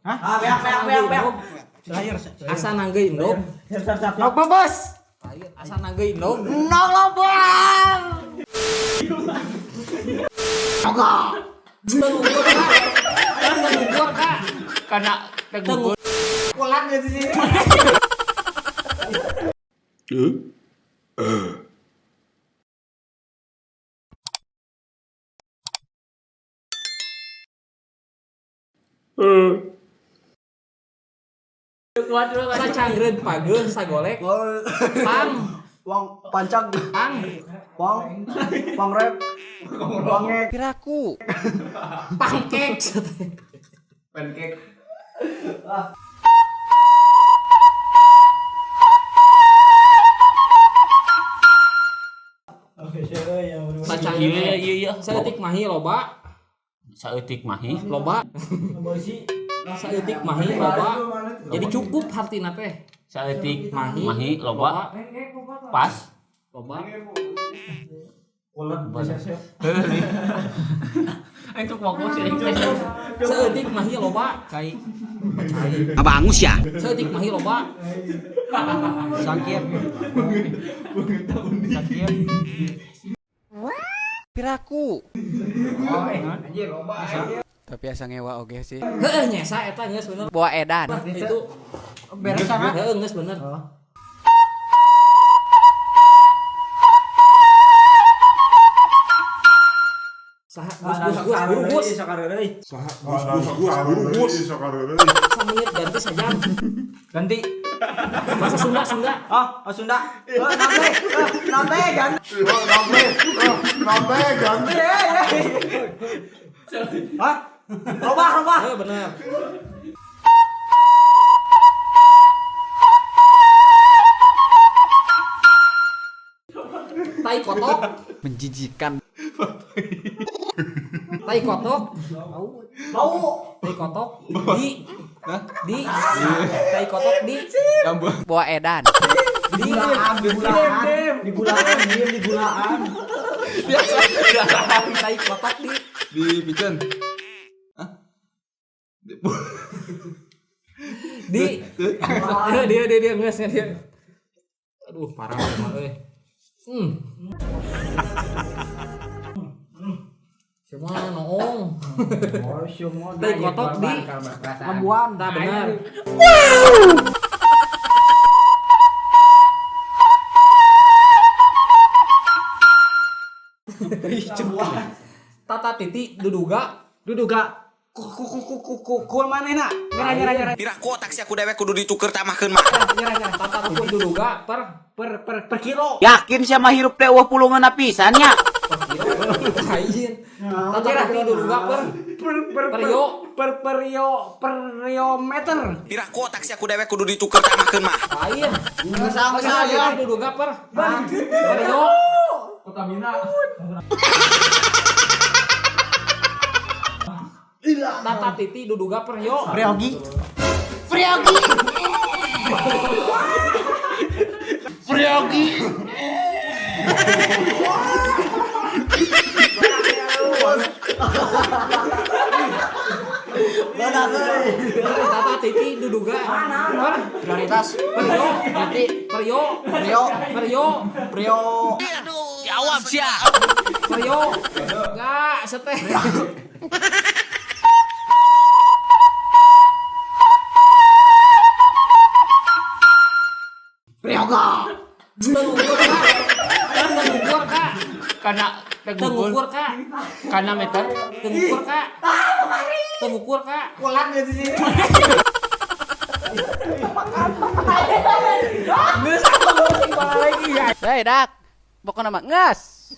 Ah, beak beak beak beak. Asa nanggeuy endog. Nok bebes. Asa nanggeuy endog. Nok lobang. Teu ngukur Kak. Teu ngukur Kak. Karena Teu Kulan gitu sih. Sacangreun pageuh sagolek. Pang, Wong pancang, pang, wong pangrek, wongek. Piraku. pangkek. Pancake. Sacangreun. Iya iya iya. Saeutik mahi loba, Saeutik mahi. Loba. Saeutik mahi loba. Jadi cukup hartina teh. Saeutik Mahi, mahi loba pas. Loba. Aing tuh fokus sih. Saeutik mahi loba. Cai. Cai. Abangus ya. Saeutik mahi loba. Sakit. Sakit. Piraku. Anjir, loba. Tapi asa ngewa oge sih. Heeh, nyesa eta geus bener. Bawa edan. Itu Beres sama. Heeh, geus bener. Saha Gus Gus Gus buru Gus. Samenit ganti sajam. Ganti. Bahasa Sunda Sunda. Oh, oh Sunda. Oh, nambe. Oh, nambe ganti. Oh, nambe. Oh, nambe ganti. Hah? Robah, robah. Heeh, bener. Tai kotok, Menjijikan. Tai kotok, Bau. Tai kotok di tai kotok di Bawa edan. Di Digulaan, digulaan. Digulaan, diem digulaan. Tai kotok di Di piceun. Hah? Di dia dia dia dia nges dia. Aduh, parah emang euy. Cuma noong. Tai kotok di Ambuan. Tah bener. Tata titi duduga. Duduga. Ku ku ku ku ku ku ku manehna. Nyerah nyerah nyerah. Piraku otak sia ku dewek kudu dituker tamahkeun mah. Nyerah nyerah. Tata titi duduga per Per per per kilo. Yakin sia mah hirup teh eueuh pulungeun pisan nya. Per kilo. Lain. Tata titi duduga per Per per per yo. Per per yo per yo meter. Piraku otak sia ku dewek kudu dituker tamahkeun mah. Lain. Sama Tata titi duduga per per yo. Tata titi duduga per yo. Priyogi. Priyogi. Priyogi. Tata titi duduga per Prioritas. Per yo. Per yo. Prio. Per yo. Prio. Jawab sia. Per yo. Enggak, seteh. Priyoga. Teu ngukur Kak. Teu ngukur Kak. Karena Teu ngukur Kak. Karena meter. Teu ngukur Kak. Teu ngukur Kak. Kulan gitu sih. Geus aku sing lagi ya. Hei dak. Pokona mah nges.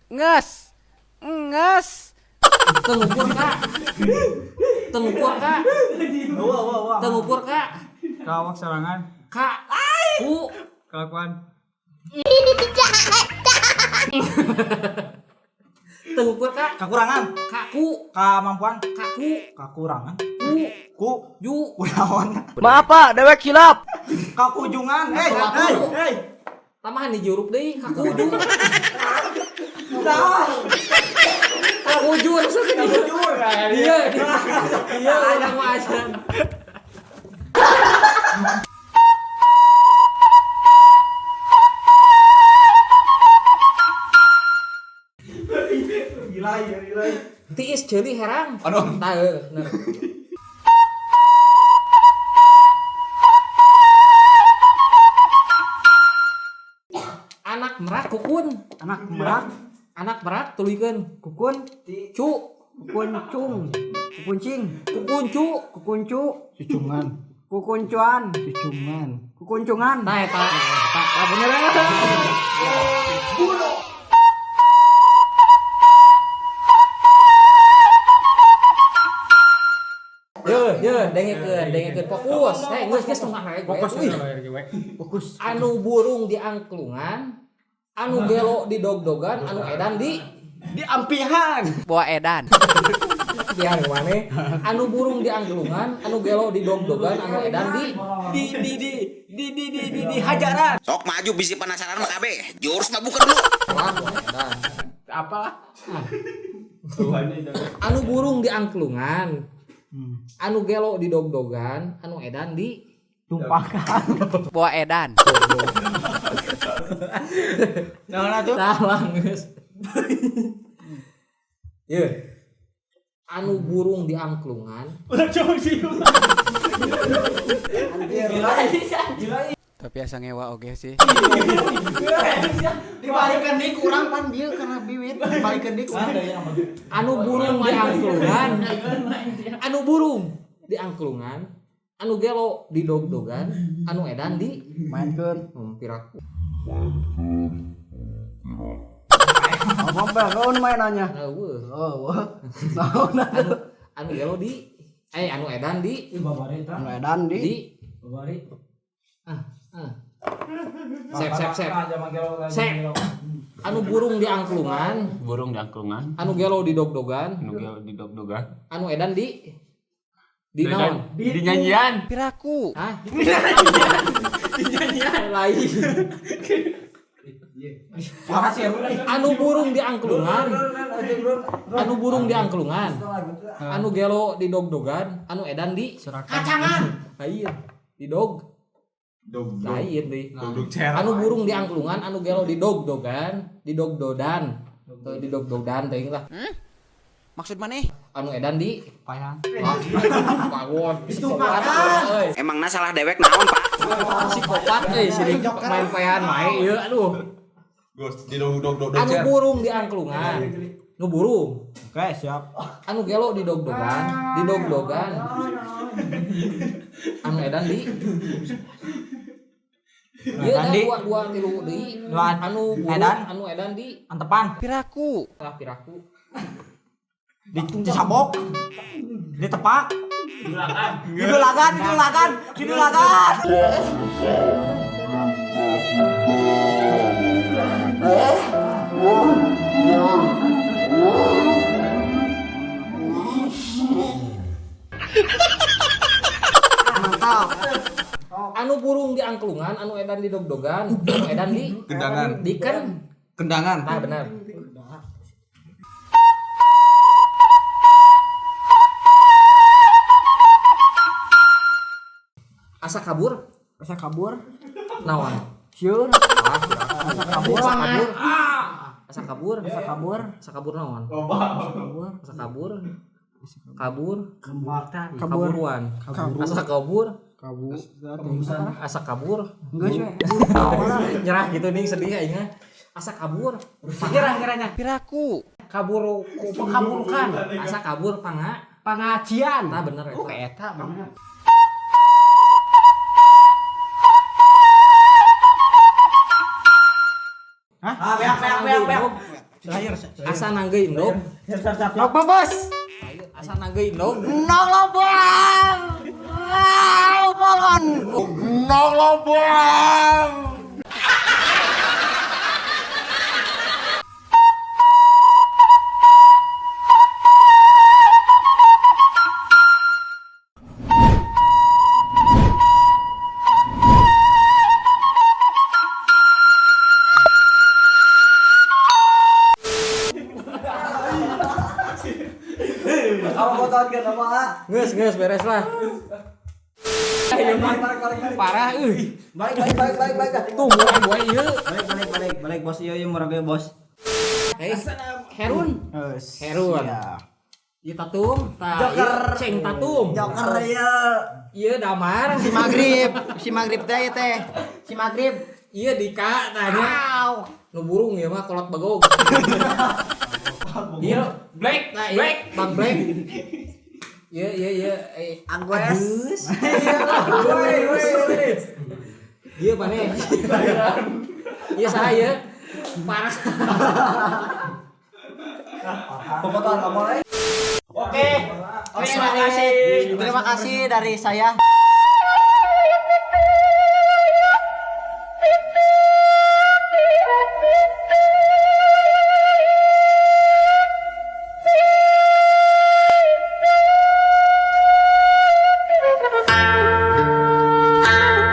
Nges. Nges. Teu ngukur Kak. Teu ngukur Kak. Wah wah wah. Teu ngukur Kak. Kawak sorangan. Kak. Ku. Kelakuan. Teu ngukur Kak. Kekurangan. Kak ku. Kemampuan. Kak ku. Kekurangan. Ku. Ku. Ju. Kunaon. Maaf Pak, dewek hilap. Kakujungan. Hei, hei, hei. Tambahan di juruk deui kaku ju. Ujur sok ujur. Iya. Iya urang mah acan. Gila ya, gila. Tiis ceuli herang. Aduh. Tah heuh, bener. Anak merak kukun. Anak merak. Anak merak tuluykeun. Kukun. Cu. Kukuncung. Kukuncing. Kukuncu. Kukuncu. Cucungan. Kukuncuan. Cucungan. Kukuncungan. Tah eta. Eta bener. Yo, yo, dengekeun fokus. Hei, geus geus tong we. Fokus Wih. Fokus. Anu burung di angklungan, anu gelo di dog-dogan, anu edan di Di ampihan. Bawa edan. Biar maneh. Anu burung di angklungan, anu gelo di dog-dogan, anu edan di Di hajaran. Sok maju bisi penasaran mah kabeh. Jurus mah bukan lu. Wah, edan. Apa? Anu burung di angklungan, anu gelo di dog-dogan, anu edan di Tumpakan. Bawa edan. Naon atuh? Salah geus. Ye. Anu burung di angklungan, Tapi asa ngewa oge sih. Dibalikan deui kurang pan bieu karena biwit. Dibalikan deui kurang. Anu burung di angklungan, anu burung di angklungan, anu gelo di dog-dogan, anu edan di Mainkeun. Piraku. Apa apa naon mainannya? Eueuh. Oh, naon Anu anu gelo di anu edan di anu edan di di ah ah. Sep sep sep. Sep. Anu burung di angklungan, Burung di angklungan, anu gelo di dog-dogan, anu gelo di dog-dogan. Anu edan di naon? Di nyanyian. Piraku. Hah? Di nyanyian lain. Anu burung di angklungan, anu burung di angklungan, anu gelo di dog-dogan, anu edan di kacangan. Lain di dog. Dog. Lain deui. Dog cer. Anu burung di angklungan, anu gelo di dog-dogan, di dog-dodan. Teu di dog-dogan teuing lah. Maksud maneh? Anu edan di Payang. Pawon. Psikopat euy. Emangna salah dewek naon, Pak? Psikopat euy sirik main payan wae ieu aduh. Ghost di dog dog dog Anu cer. burung di angklungan. Nu burung. Oke, siap. Anu gelo di dog-dogan, di dog-dogan. Anu edan di Ieu dah dua dua tilu deui. Anu burung, Edan. anu edan di Antepan. Piraku. ah piraku. Disabok. Ditepak. Didulakan, didulakan, didulakan. Mantap. Anu burung di angklungan, anu edan di dog-dogan, anu edan di Gendangan. di ken. Kendangan. Nah, benar. Asa kabur Asa kabur. naon? Sieun. Asa kabur. Asa kabur. Asa kabur. Asa kabur. Asa kabur naon? Asa kabur. Asa kabur. Kabur. Kabur. Kaburuan. Asa kabur. Kabur. Asa kabur. Geus we. Nyerah gitu nih sedih aing mah. Asa kabur. Nyerah nyerahnya. Piraku. Kabur kaburkan. Asa kabur panga. Pengajian. Nah bener eta. Eta bener. Hah? Beak beak beak beak. Asa nanggeuy endog. Nok bos. Asa nanggeuy endog. Nok lobang. Bolon. Nok lobang. Geus, geus beres lah. Ieu mah parah euy. Balik balik balik balik balik. Tuh mulai boy ieu. Balik balik balik balik, bos, ieu ieu murah ge, bos. Eh, Herun. Herun. Ieu Tatum, tah Joker. ieu Ceng Tatum. Joker ya. Ieu Damar. Si Maghrib, si Maghrib teh ieu teh. Si Maghrib. Ieu Dika tanya. Nu burung ieu mah kolot bagog. Ieu Black, nah, ieu Black. Bang Black. Ieu ieu ieu eh Agus. Ieu maneh. Ieu saha ieu? Parah. Oke. Terima kasih. Terima kasih dari saya.